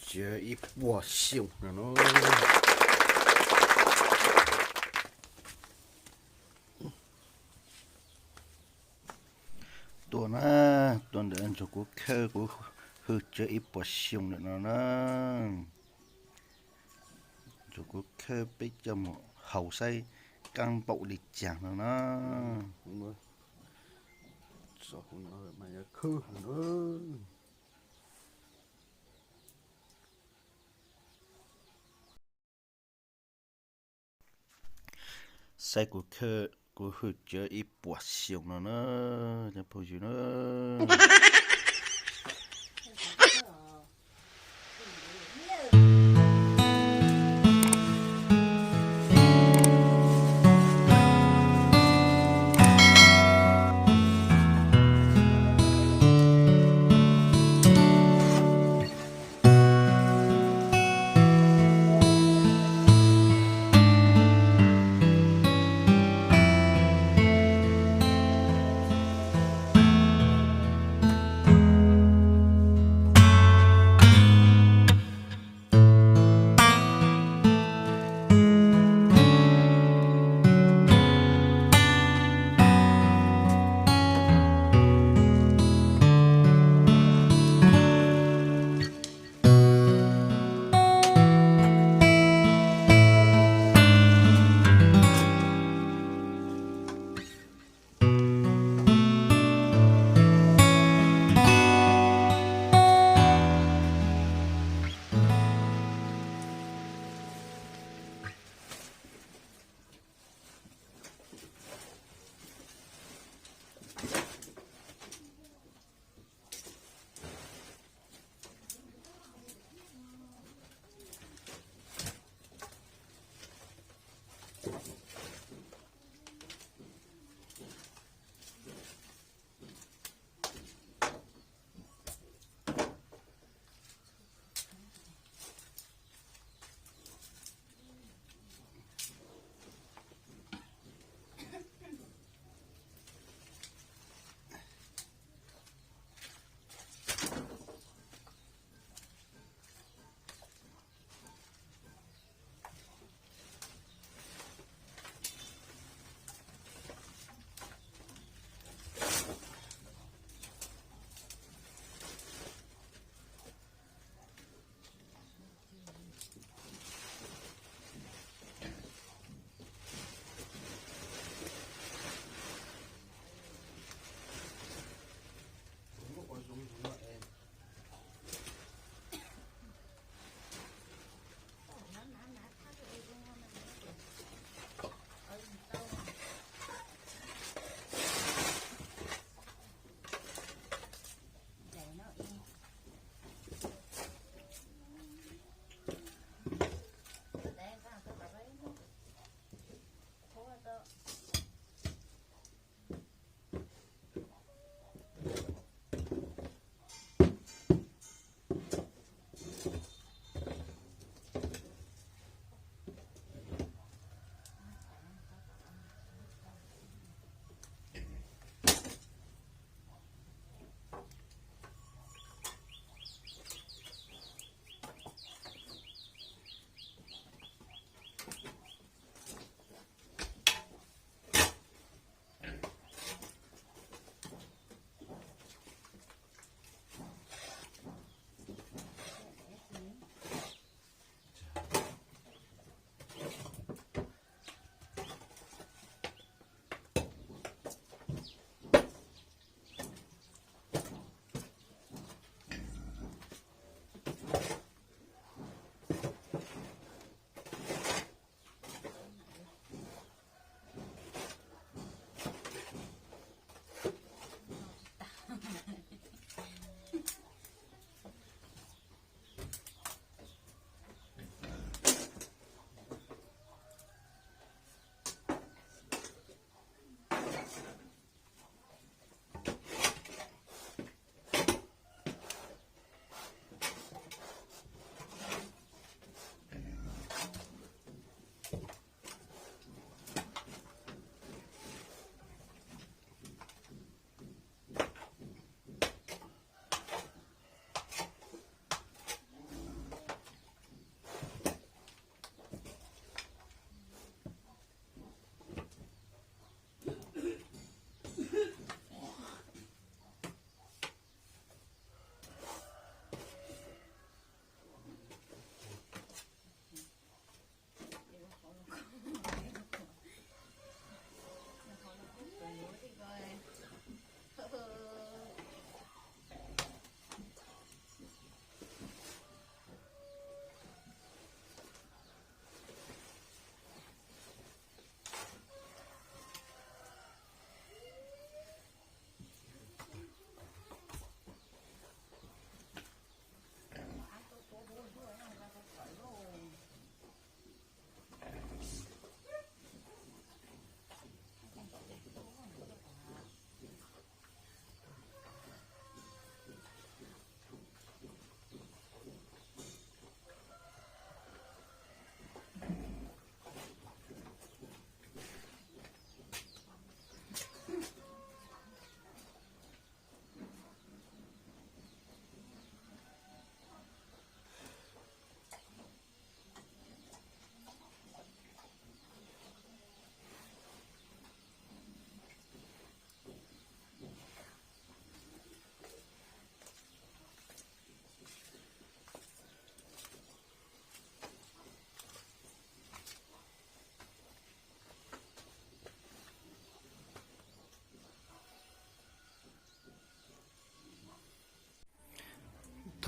tsawv ib puas xyoo no na. Tuaj na, tuaj ntawm Ntsuag Kuv Khawj kuv hwj tsawv ib puas xyoo ntawm no na. Ntsuag Kuv Khawj peb coj mus haus saib qab npaum li cas no na. Saib kuv khawj kuv hwj tsawv ib puas xyoo no na, cov phooj ywg na.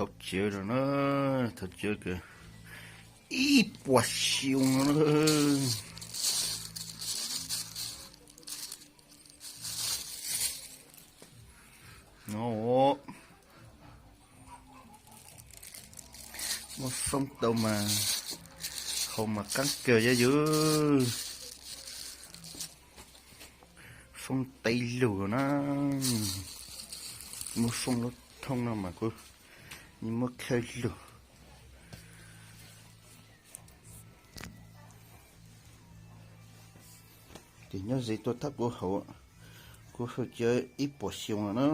Thauv tsev no na, thauv tsev ib puas xyoo no na. No, muab foob tau mas haus mas qab kawg yog yus. Foob tau lug na, muab foob lub thoob no mas kuv muab khawb lug. Ces nyob ze tuaj thab kuv haus, kuv haus cov ib puas xyoo no na.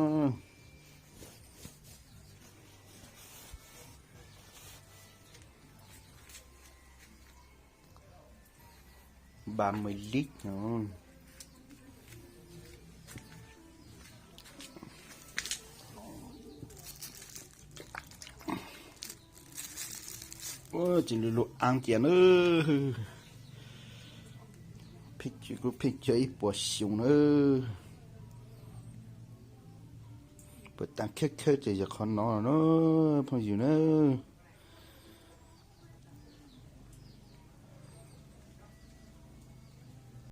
Ba mws lib no. Tsis lug lug aav tias na, pheej kuv pheej cov ib puas xyoo na. Puas tas khawb khawb ces yog qhov no na, phooj ywg na.